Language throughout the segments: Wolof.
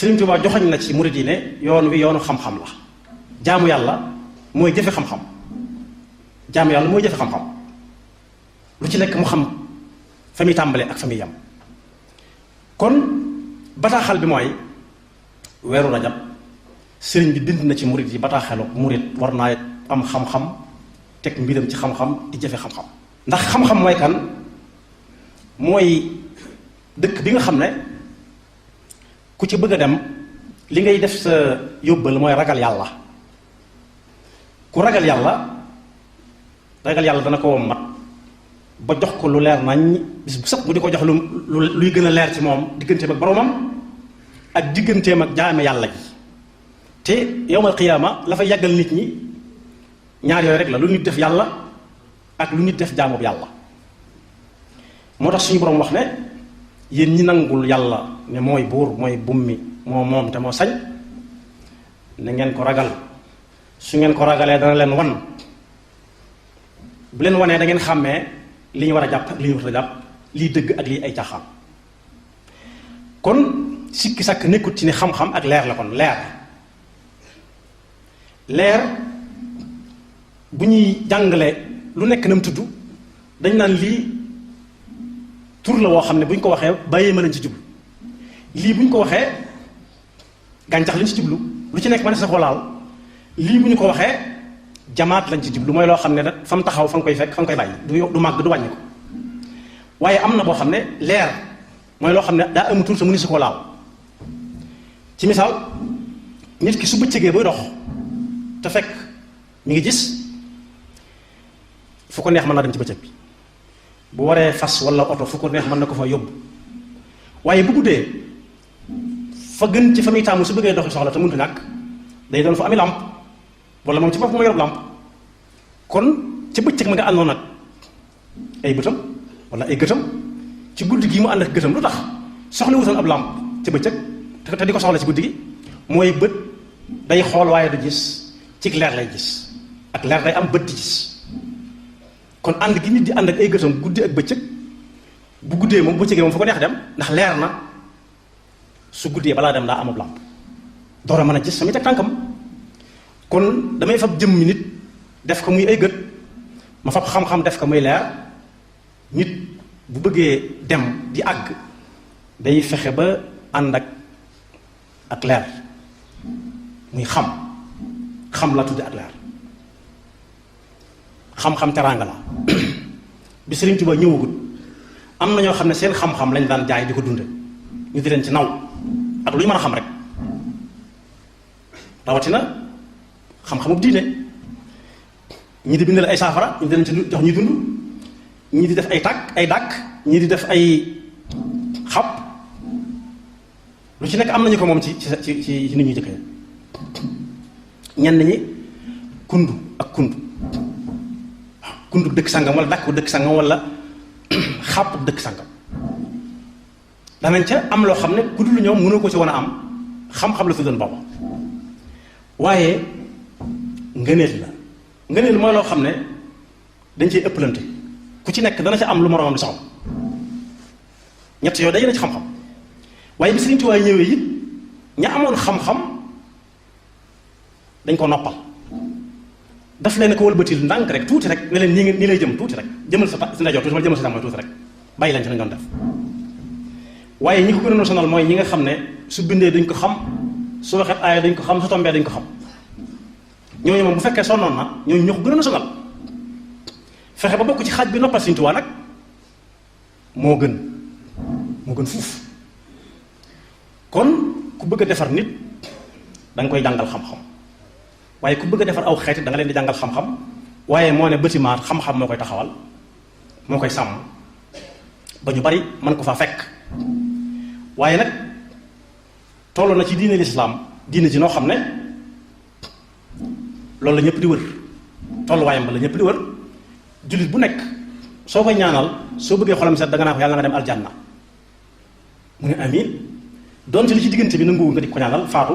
Sëriñ Tuubaa joxoñ na ci murid yi ne yoon wi yoonu xam-xam la jaamu yàlla mooy jëfe xam-xam jaamu yàlla mooy jëfe xam-xam lu ci nekk mu xam fa muy tàmbale ak fa muy yam kon bataaxal bi mooy weeru rajab sëriñ bi bind na ci murid yi bataaxalu murid war naa am xam-xam teg mbiram ci xam-xam di jëfe xam-xam ndax xam-xam mooy kan mooy dëkk bi nga xam ne ku ci bëgg a dem li ngay def sa yóbbal mooy ragal yàlla ku ragal yàlla dana ko wom mat ba jox ko lu leer nañ bis bu sëpp mu di ko jox luy gën a leer ci moom digganteem ak boroomam ak digganteem ak jaame yàlla ji te yowmal qiyaama la fa yàggal nit ñi ñaar yooyu rek la lu nit def yàlla ak lu nit def jaamub yàlla moo tax suñu boroom wax ne yéen ñi nangul yàlla ne mooy buur mooy bummi moo moom te moo sañ na ngeen ko ragal su ngeen ko ragalee dana leen wan bu leen wanee da ngeen xàmmee li ñu war a jàpp ak li ñu war a jàpp lii dëgg ak lii ay caaxaan kon sikki sàkk nekkut ci ni xam-xam ak leer la kon leer bu ñuy jàngale lu nekk na mu tudd dañ naan lii tur la woo xam ne bu ñu ko waxee bàyyee ma lañ ci jublu lii bu ñu ko waxee gàncax lañ ci jublu lu ci nekk ma ne sa xoolaal lii bu ñu ko waxee jamaat lañ ci jublu mooy loo xam ne da fa mu taxaw fa nga koy fekk fa nga koy bàyyi du màgg du wàññi ko waaye am na boo xam ne leer mooy loo xam ne daa am tur sa mu ni si koo laal ci misaal nit ki su bëccëgee buy dox te fekk mi ngi gis fu ko neex mën naa dem ci bëccëg bi bu waree fas wala oto fu ko neex mën na ko fa yóbbu waaye bu guddee fa gën ci fa muy taamu su bëggee doxi soxla te mënut ñàkk day doon fa ami làmp wala moom ci bopp moo yor làmp kon ci bëccëg ma nga àndoon nag ay bëtam wala ay gëtam ci guddi gi mu ànd ak gëtam lu tax soxla wutoon ab làmp ci bëccëg te di ko soxla ci guddi gi mooy bët day xool waaye du gis ci leer lay gis ak leer day am bët di gis kon ànd gi nit di ànd ak ay gëtam guddi ak bëccëg bu guddee moom bëccëgee moom fu ko neex dem ndax leer na su guddee balaa dem daa amub làmp door a mën a gis fa muy teg tànkam kon damay fab jëmmi nit def ko muy ay gët ma fab xam-xam def ko muy leer nit bu bëggee dem di àgg day fexe ba ànd ak leer muy xam la tudde ak leer xam-xam teraanga la bi Sëriñ Tuubaa ñëwagut am na ñoo xam ne seen xam-xam lañ daan jaay di ko dunde ñu di leen ci naw ak lu ñu mën a xam rek rawatina xam-xamu diine ñii di bindal ay saafara ñu di leen ci jox ñuy dund ñii di def ay tàkk ay dàkk ñii di def ay xab lu ci nekk am nañu ko moom ci nit ñuy jëkkee ñenn ñi kundu ak kundu waaw kundu dëkk sangam wala dàkk dëkk sangam wala xàpp dëkk sangam danañ ca am loo xam ne ku dul ñoom mënoo ko ci wan a am xam-xam la tuddoon booba waaye ngëneel mooy loo xam ne dañ ciy ëpplante ku ci nekk dana ca am lu moroomam di soxla ñett yooyu daje na ci xam-xam waaye bi Sëriñ Tuubaa ñëwee it ña amoon xam-xam dañ ko noppal daf leen ko wëlbatil ndànk rek tuuti rek ne leen nii lay jëm tuuti rek jëmal sa ndeyjoor tuuti wala jëmal sa càmmoñ tuuti rek bàyyi leen ci nañ doon def waaye ñi ko gën a sonal mooy ñi nga xam ne su bindee dañ ko xam su waxee aaya dañ ko xam su tombee dañ ko xam ñooñu moom bu fekkee sonnoon na ñooñu ñoo ko gën a sonal fexe ba bokk ci xaaj bi noppal Sëriñ Tuubaa nag moo gën fuuf kon ku bëgg a defar nit da nga koy jàngal xam-xam waaye ku bëgg a defar aw xeeti da nga leen di jàngal xam-xam waaye moo ne bâtiment xam-xam moo koy taxawal moo koy sàmm ba ñu bari mën ko faa fekk waaye nag toll na ci diine lislaam diine ji noo xam ne loolu la ñëpp di wër tolluwaayam ba la ñëpp di wër jullit bu nekk soo koy ñaanal soo bëggee xolam set da nga naa ko yàlla nga dem aljanna mu ne amiin doonte li ci diggante bi nanguwul nga di ko ñaanal faatu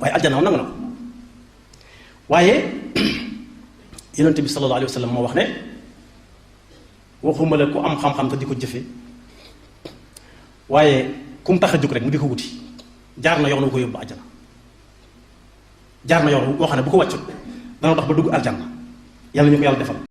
waaye aljanna moom nangu na ko waaye yonent bi sallallahu alayhi wa sallam moo wax ne waxuma la ku am xam-xam te di ko jëfe waaye ku mu tax a jóg rek mu di ko wuti jaar na yoon wu ko yóbbu àjjana jaar na yoon woo xam ne bu ko wàccut dana dox ba dugg aljanna yàlla ñu ko yàlla defal